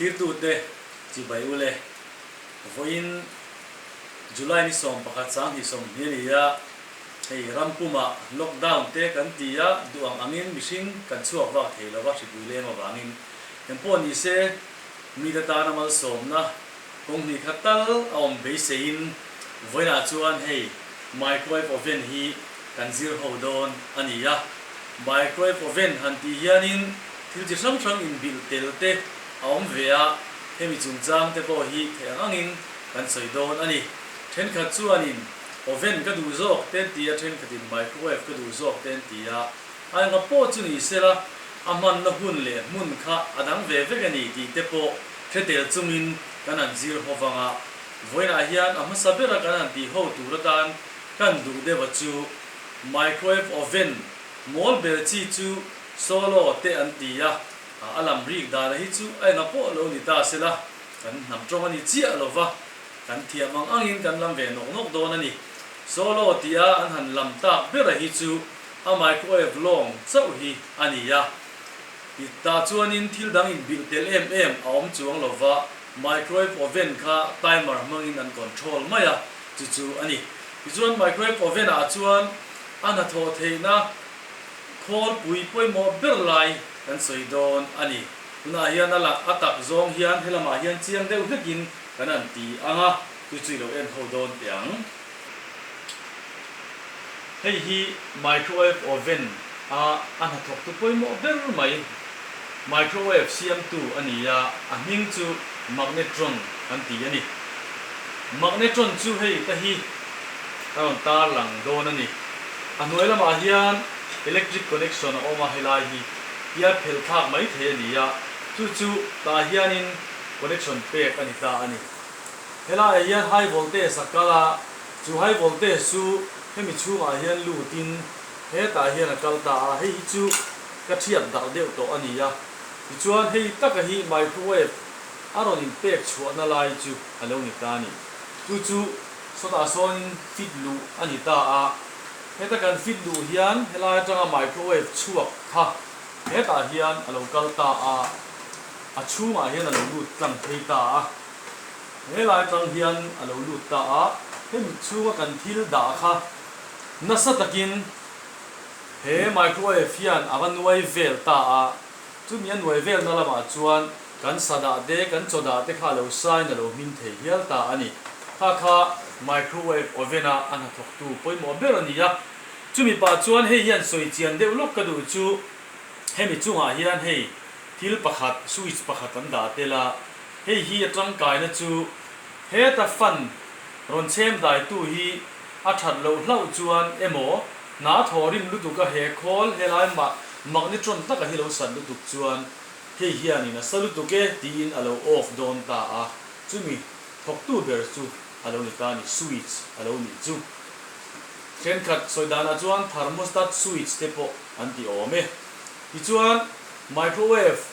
Thlirtute chibai ule, vawiin July ni 11 2020 a ni a, hei ram pumah lockdown te kan ti a, duh ang angin mihring kan chhuak vak thei lova hripui leng avangin engpawh ni se mite tana malsawmna kawng hnih khat tal a awm beiseiin vawiinah chuan hei microwave oven hi kan zir ho dawn a ni a, microwave oven han tih hianin Thil chi hrang hrang inbilh tel te a awm ve a, hemi chungchang te pawh hi theih ang angin kan sawi dawn a ni. Thenkhat chuanin oven ka duh zawk te an ti a, thenkhatin microwave ka duh zawk te an ti a. A enga pawh chu ni sela, a hmanna hun leh hmun kha a dang ve vek a ni tih te pawh hre tel chungin kan han zir ho vang a. Vawiinah hian a hmasa bera kan han tih ho tur atan kan duh deuh a chu microwave oven mawl ber chi chu Solo te an ti a, a lam rik dana hi chu a enga pawh lo ni ta sela, kan hnam tawng a ni chiah lo va, kan thiam ang angin kan lam ve nawk nawk dawn a ni. Solo tia an han lam tak bera hi chu a microwave lawng chauh hi a ni a. Tah chuanin thil dang inbilh tel em em a awm chuang lo va, microwave oven kha timer hmangin an control mai a, chu chu a ni. Tichuan microwave oven ah chuan a hnathawh theihna Khawlpui pawimawh ber lai kan sawi dawn a ni. Tunah hian a lah a tak zawng hian helamah hian chiang deuh hlekin kan han ti ang a, chu chu i lo en ho dawn teh ang. Hei hi microwave oven a a hnathawktu pawimawh ber mai microwave siamtu a ni a, a hming chu magnetron kan ti a ni. Magnetron chu hei ta hi a rawn tarlang dawn a ni. A hnuai lamah hian electric connection a awm a, helai hi tia phelh thlak mai thei a ni a, chu chu tah hianin connection pek a ni ta a ni. Helaiah hian high voltage a kal a, chu high voltage chu hemi chhungah hian lutin hetah hian a kal ta a, hei hi chu ka thiat darh deuh tawh a ni a, tichuan hei taka hi microwave a rawn inpek chhuahna lai chu a lo ni ta a ni. Chu chu Sawtah sawnin fit luh a ni ta a, heta kan fit luh hian helai atanga microwave chhuak kha hetah hian a lo kal ta a, a chhungah hian a lo lut tlang phei ta a, helai atang hian a lo lut ta a, hemi chhunga kan thil dah kha nasa takin he microwave hian a va nuai vel ta a, chumi a nuai velna lamah chuan Kan sadah te, kan chawdah te kha a lo sain a lo hmin thei hial ta a ni. Kha kha microwave oven a a hnathawktu pawimawh ber a ni a. Chumi pah chuan hei hian sawi chian deuh lawk ka duh chu hemi chungah hian hei thil pakhat, switch pakhat an dah tel a. Hei hi a tangkaina chu heta fan rawn chhem daitu hi a that loh hlauh chuan emaw hna thaw rim lutuk a he khawl helai magnetron taka hi lo sat lutuk chuan Hei hianin a sa lutuk e tiin a lo off dawn ta a, chumi thawktu ber chu a lo ni ta a ni, switch a lo nih chu. Thenkhat sawi danah chuan thermostat switch te pawh an ti awm e. Tichuan microwave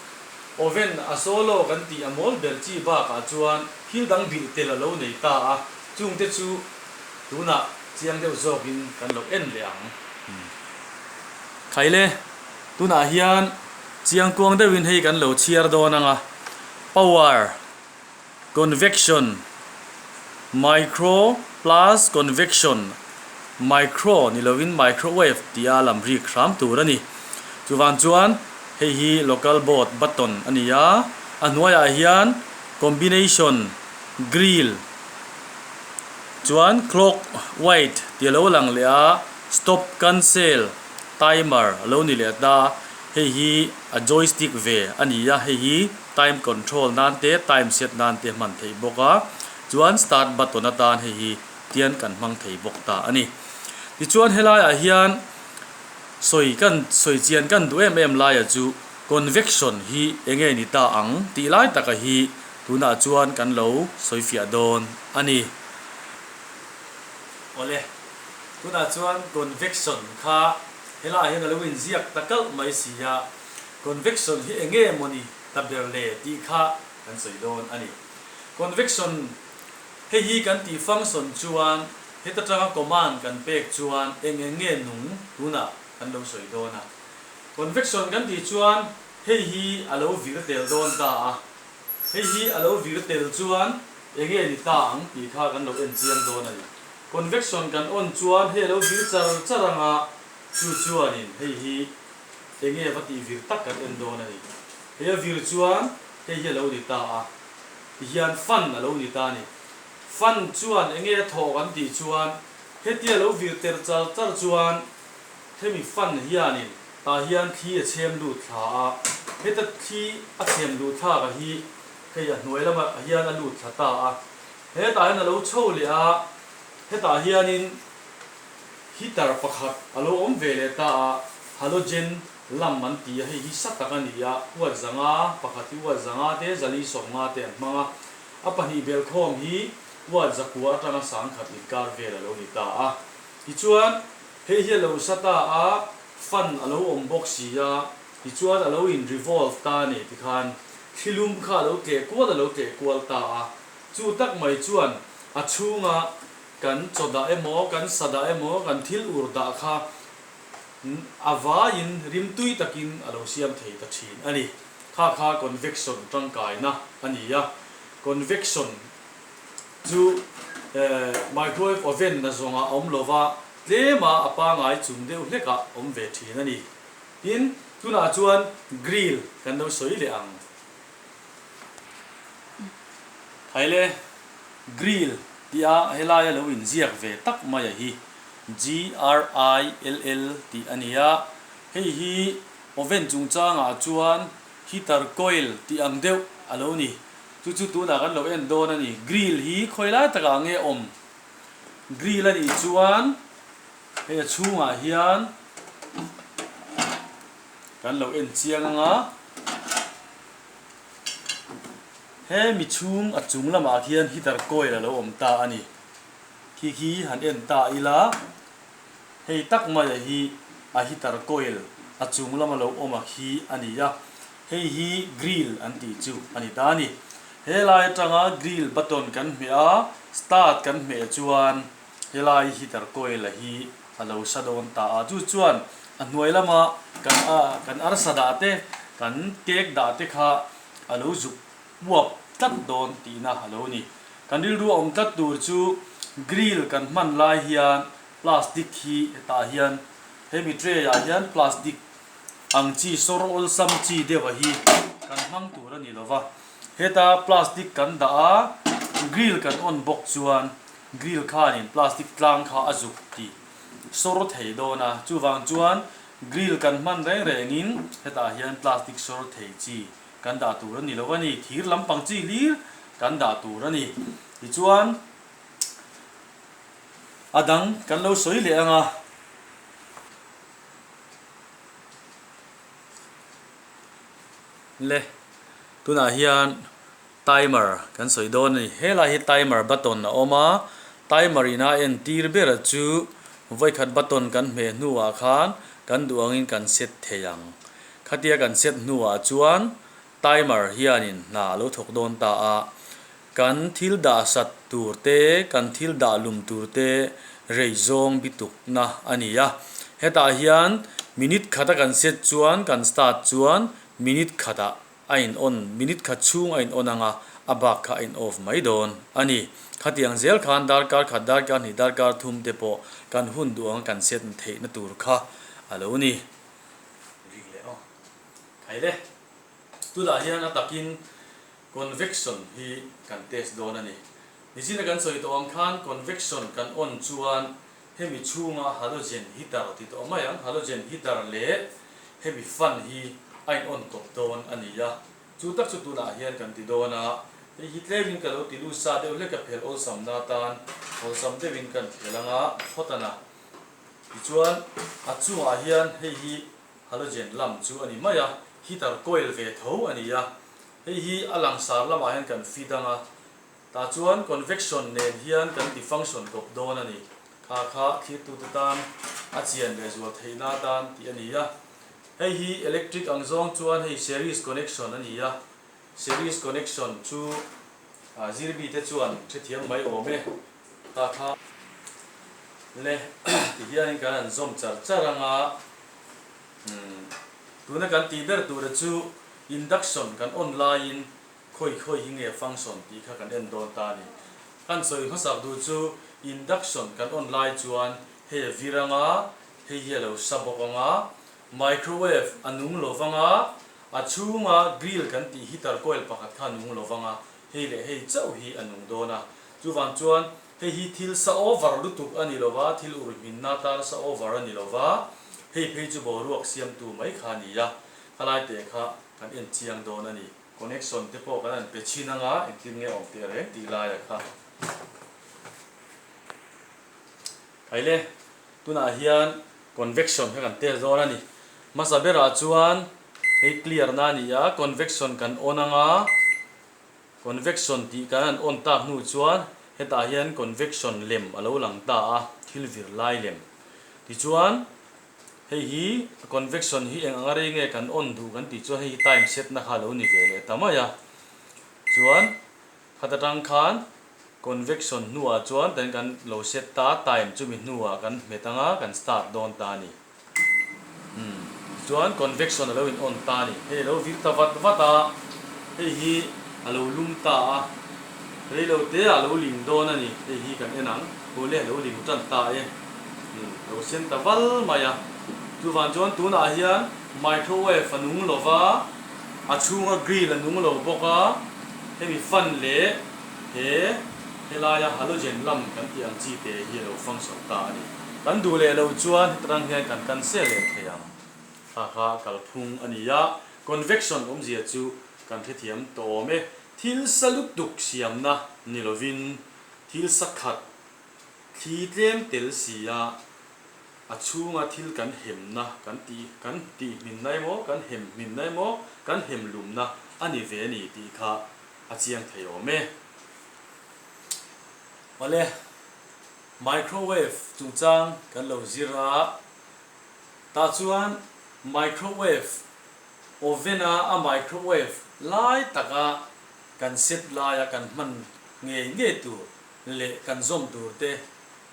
oven a solo kan tih a mawl ber chi bakah chuan thil dang bilh tel a lo nei ta a, chungte chu tunah chiang deuh zawkin kan lo en leh ang. Khaile, tunah hian Chiangkuang deuhin hei kan lo chhiar dawn ang a, Power, Convection, Micro plus Convection, Micro ni lovin Microwave tih a lam rik hram tur a ni. Chuvang chuan hei hi Local Board button a ni a, a hnuaiah hian Combination, Grill chuan Clock, White tih a lo lang leh a, Stop, Cancel, Timer a lo ni leh ta. Hei hi a joystick ve a ni a, hei hi time control nan te time set nan te hman theih bawk a, chuan start button atan hei hi tian kan hmang thei bawk ta a ni. Tichuan helaiah hian sawi kan sawi chian kan duh em em laia chu convection hi eng nge ni ta ang tih lai taka hi tunah chuan kan lo sawi fiah dawn a ni. Awle, tunah chuan convection kha Helaiah hian a lo inziak ta kalh mai si a, convection hi eng nge mawni ta ber le tih kha kan sawi dawn a ni. Convection hei hi kan tih function chuan heta tanga command kan pek chuan eng eng nge nung tunah kan lo sawi dawn a. Convection kan tih chuan hei hi a lo vir tel dawn ta a. Hei hi a lo vir tel chuan enge ni ta ang tih kha kan lo en chiang dawn a ni. Convection kan on chuan hei a lo vir char char anga chu chuanin hei hi enge va tih vir tak kan en dawn a ni. Hei a vir chuan hei hi a lo ni ta a, tihian fan a lo ni ta a ni. Fan chuan enge a thawh kan tih chuan hetia lo vir ter char char chuan Hemi fan hianin tah hian thli a chhem lut thla a, heta thli a chhem luh thlak a hi hei a hnuai lamah hian a lut thla ta a, hetah hian a lo chho leh a, hetah hianin heater pakhat a lo awm ve leh ta a, halogen lamp an ti a, hei hi sa tak a ni a, uat zanga pakhat hi uat zanga te zali sawmnga te an hmang a, a pahnih belkhawm hi uat zakua atanga sangkhat inkar vel a lo ni ta a, tichuan. Hei hi a lo sa ta a, fan a lo awm bawk si a, tichuan a lo in revolve ta a ni tikhan thlilum kha a lo tleh kual a lo tleh kual ta a, chu tak mai chuan a chhunga kan chaw dah emaw, kan sa dah emaw, kan thil ur dah kha a vaiin rimtui takin a lo siam thei ta thin a ni. Kha kha convection tangkaina a ni a, convection Chu microwave oven na zawnga awm lova tlema a pangai chung deuh hlekah awm ve thin a ni. Tin, tunah chuan grill kan lo sawi leh ang. Thaile, grill tia helaia lo inziak ve tak maia hi G-R-I-L-L tih a ni a, hei hi oven chungchangah chuan heater coil tih ang deuh a lo ni. Chu chu tunah kan lo en dawn a ni. Grill hi khawi lai takah nge awm? Grill a nih chuan hei a chhungah hian kan lo en chiang ang a, hemi chhung a chung lamah khian heater coil a lo awm ta a ni. Khi khi han en ta ila. Hei tak maia hi a heater coil a chung lama lo awm a khi a ni a, hei hi grill an tih chu a ni ta a ni. Helai atanga grill button kan hmeh a, start kan hmeh chuan helai heater coil a hi a lo sa dawn ta a, chu chuan a hnuai lama kan a kan arsa dah te, kan cake dah te kha a lo zuk uap tlat dawn tihna a lo ni. Kan rilru a awm tlat tur chu grill kan hman lai hian Plastic hi hetah hian hemi tray ah hian plastic ang chi sawr awlsam chi deuh a hi kan hmang tur a ni lo va, heta plastic kan dah a grill kan on bawk chuan grill khanin plastic tlang kha a zuk tih sawr thei dawn a, chuvang chuan grill kan hman reng rengin hetah hian plastic sawr thei chi kan dah tur a ni lo a ni, thir lampang chi hlir kan dah tur a ni tichuan. A dang kan lo sawi leh ang a. Le, tunah hian timer kan sawi dawn a ni. Helai hi timer button a awm a, timer ina entir ber chu vawikhat button kan hmeh hnuah khan kan duh angin kan set thei ang. Khatia kan set hnuah chuan timer hianin hna a lo thawk dawn ta a. Kan thil dah sat tur te, kan thil dah lum tur te rei zawng bitukna a ni a. Hetah hian minute khata kan set chuan, kan start chuan minute khatah a in on, minute khat chhung a in on ang a, a bak kha a in off mai dawn a ni. Khatiang zel khan darkar khat, darkar hnih, darkar thum te pawh kan hun duh anga kan set theihna tur kha a lo ni. Ring leh aw. Khai le. Tunah hian a takin Convection hi kan test dawn a ni. Nichina kan sawi tawh ang khan convection kan on chuan hemi chhunga halogen heater ti tawh mai ang, halogen heater leh hemi fan hi a in on kawp dawn a ni a. Chu tak chu tunah hian kan ti dawn a, hei hi tlemin ka lo ti lut sa deuh hlek a phel awlsam na atan awlsam deuhin kan phel anga phawt a na. Tichuan a chungah hian hei hi halogen lamp chu a ni mai a, heater coil ve tho a ni a. Hei hi a langsar lamah hian kan fit ang a, tah chuan convection nen hian kan ti function kawp dawn a ni. Kha kha thlirtute tan a chian leh zual theihna atan tih a ni a. Hei hi electric ang zawng chuan hei series connection a ni a, series connection chu zirmi te chuan hrethiam mai awm e. Tah kha le ti hianin kan han zawm char char ang a, tuna kan tih ber tura chu Induction kan on laiin khawi khawi hi nge function tih kha kan en dawn ta a ni. Kan sawi hmasak duh chu induction kan on lai chuan hei a vir anga, hei hi a lo sa bawk anga, microwave a nung lo vanga, a chhunga grill kan tih heater coil pakhat kha a nung lo vanga, hei leh hei chauh hi a nung dawn a. Chuvang chuan hei hi thil sa over lutuk a ni lova, thil ur hminna atana sa over a ni lova, hei phei chu boruak siamtu mai kha a ni a, khalai te kha kan en chiang dawn a ni. Connection te pawh kan han pe chhin anga engtin nge awm teh reng tih laia kha. Khaile, tunah hian convection kha kan test dawn a ni. Hmasa berah chuan hei clear na a ni a, convection kan on anga, convection tih kan han on tak hnu chuan hetah hian convection lem a lo lang ta a, thil vir lai lem. Tichuan. Hei hi convection hi eng anga rei nge kan on duh kan tih chuan hei hi time set na kha a lo ni ve leh ta mai a. Chuan khat atang khan convection hnuah chuan then kan lo set ta time chumi hnuah kan hmet anga kan start dawn ta a ni. Umm tichuan convection a lo in on ta a ni. Hei a lo vir ta vat vat a, hei hi a lo lum ta a, reilo te ah a lo ling dawn a ni. Hei hi kan en ang, awle a lo ling tan ta e. Lo sen ta val mai a. Chuvang chuan tunah hian microwave a nung lo va, a chhunga grill a nung lo bawk a, hemi fan leh he helaia halogen lamp kan tih ang chi te hi a lo function ta a ni. Kan duh leh lo chuan hetarang hian kan cancel leh thei ang. Kha kha kalphung a ni a, convection awmzia chu kan hrethiam tawh awm e. Thil sa lutuk siamna ni lovin thil sa khat Thli tlem tel si a, a chhunga thil kan hemna kan tih kan tih hminna emaw, kan hem hminna emaw, kan hem lumna a ni ve a ni tih kha a chiang thei awm e. Awle, microwave chungchang kan lo zir a, tah chuan microwave oven a a microwave lai taka kan set laia kan hman ngei ngei tur leh kan zawm tur te,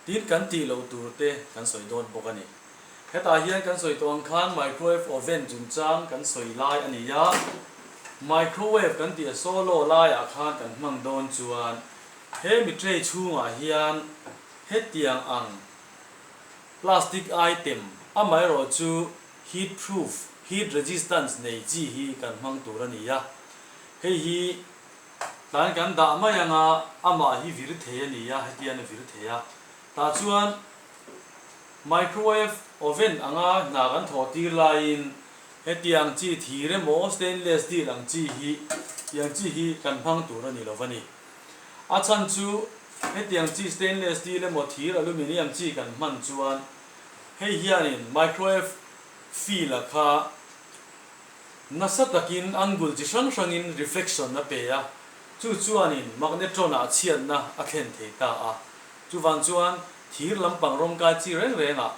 tin kan tih loh tur te kan sawi dawn bawk a ni. Hetah hian kan sawi tawh ang khan microwave oven chungchang kan sawi lai a ni a, microwave kan tih a solo laiah khan kan hmang dawn chuan he mi tray chhungah hian hetiang ang plastic item amaherawh chu heat proof, heat resistance nei chi hi kan hmang tur a ni a, hei hi Tlai kan dah mai anga amah hi vir thei a ni a, hetian a vir thei a. Tah chuan microwave oven anga hna kan thawh tir laiin hetiang chi thir emaw stainless steel ang chi hi tiang chi hi kan hmang tur a ni lo va ni. A chhan chu hetiang chi stainless steel emaw thir aluminium chi kan hman chuan hei hianin microwave feel a kha Nasa takin angle chi hrang hrangin reflection a pe a, chu chuanin magnetron-ah chhiatna a thlen thei ta a. Chuvang chuan thir lampang rawngkai chi reng rengah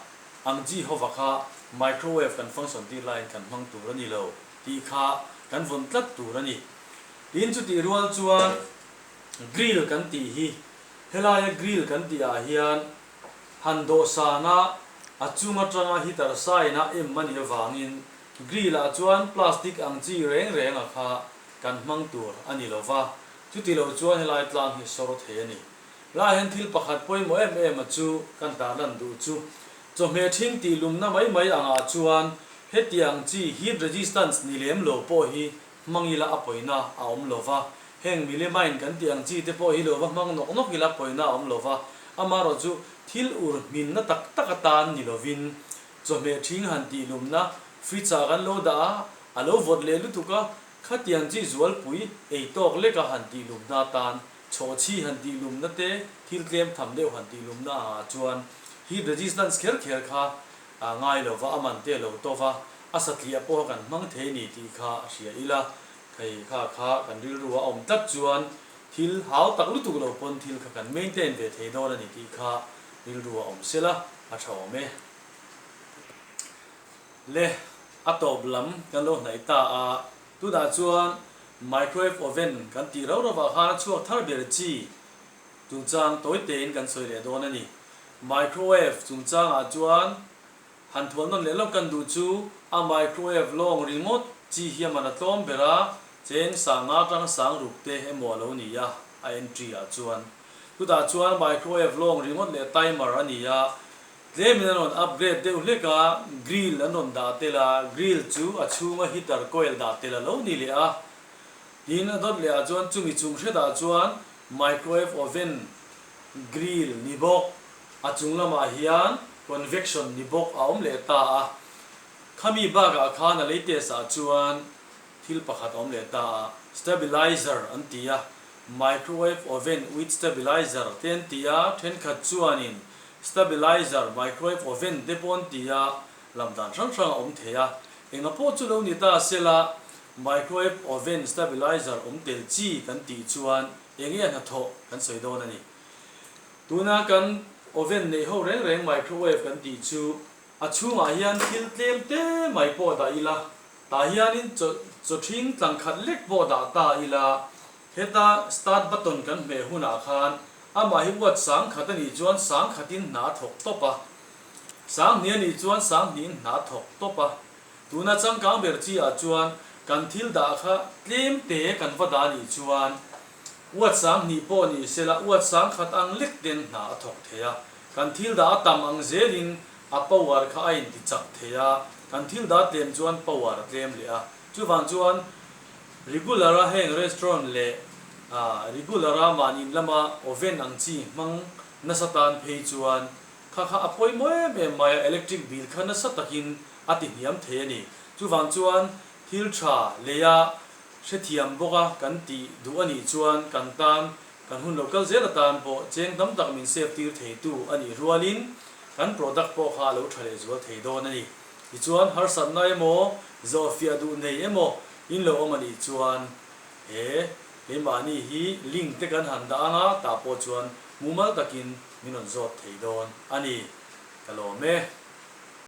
ang chi hova kha microwave kan function tir laiin kan hmang tur a ni lo tih kha kan vawn tlat tur a ni. Tin, chutih rual chuan grill kan tih hi helaia grill kan tihah hian han dawhsana a chung atanga heater saina em a nih avangin Grill ah chuan plastic ang chi reng reng a kha kan hmang tur a ni lo va, chuti lo chuan helai tlang hi sawr thei a ni. Lai hian thil pakhat pawimawh em em a chu kan tarlan duh chu chawhmeh ṭhing tih lumna mai mai angah chuan hetiang chi heat resistance ni lem lo pawh hi hmang ila a pawina a awm lo va, heng melamine kan tih ang chi te pawh hi lo va hmang nawk nawk ila pawina a awm lo va, amaherawh chu thil ur hminna tak tak atan ni lovin Chawhmeh ṭhing han tih lumna fridge ah kan lo dah a, a lo vawt leh lutuk a, khatiang chi zualpui ei tawk leka han tih lumna atan chhawhchhi han tih lumna te thil tlem tham deuh han tih lumna angah chuan heat resistance kher kher kha a ngai lo va, a man te a lo tawp a, a satliah pawha kan hmang thei a ni tih kha a hria ila, thei kha kha kan rilru a awm tlat chuan thil hau tak lutuk lo pawn thil kha kan maintain ve thei dawn a ni tih kha rilru a awm sela a tha awm e. Le, a tawp lam kan lo hnaih ta a, tunah chuan microwave oven kan tih rau rauah khan a chhuak thar ber chi chungchang tawi tein kan sawi leh dawn a ni. Microwave chungchangah chuan han thual nawn leh lawk kan duh chu a microwave lawng ringawt chi hi a man a tlawm ber a. Cheng sanga atanga sang ruk te emaw a lo ni a, a entry ah chuan. Chutah chuan microwave lawng ringawt leh timer a ni a, tlemin an rawn upgrade deuh hlek a, grill an rawn dah tel a, grill chu a chhunga heater coil dah tel a lo ni leh a. Tin, a dawt leh ah chuan chumi chung hretah chuan microwave oven grill ni bawk, a chung lamah hian convection ni bawk a awm leh ta a. Khami bakah khan a latest ah chuan thil pakhat a awm leh ta a, stabilizer an ti a, microwave oven with stabilizer te an ti a, thenkhat chuanin stabilizer microwave oven te pawh an ti a, lam dan hrang hrang a awm thei a. Enga pawh chu lo ni ta sela, microwave oven stabilizer awm tel chi kan tih chuan eng nge hnathawh kan sawi dawn a ni. Tuna kan oven neih ho reng reng microwave kan tih chu A chhungah hian thil tlem te mai pawh dah ila, tah hianin chaw chaw ṭhing tlang khat lek pawh dah ta ila, heta start button kan hmeh hunah khan amah hi uat sang khat a nih chuan sang khatin hna a thawk tawp a, sang hnih a nih chuan sang hnihin hna a thawk tawp a. Tuna changkang ber chi ah chuan kan thil dah kha tlem te kan va dah a nih chuan uat sang hnih pawh ni sela uat sang khat ang lek ten hna a thawk thei a. Kan thil dah a tam ang zelin a power kha a inti chak thei a, kan thil dah tlem chuan power a tlem leh a. Chuvang chuan regular a heng restaurant leh regular a mahni in lama oven ang chi hmang nasa tan phei chuan kha kha a pawimawh em em mai a, electric bill kha nasa takin a ti hniam thei a ni. Chuvang chuan thil tha leia hrethiam bawka kan tih duh a nih chuan kan tan Kan hun lo kal zel atan pawh cheng tam tak min save tir theitu a nih rualin kan product pawh kha a lo tha leh zual thei dawn a ni. Tichuan harsatna emaw, zawhfiah duh nei emaw in lo awm a nih chuan he keimahni hi link te kan han dah anga tah pawh chuan mumal takin min rawn zawt thei dawn a ni. Ka lawm e.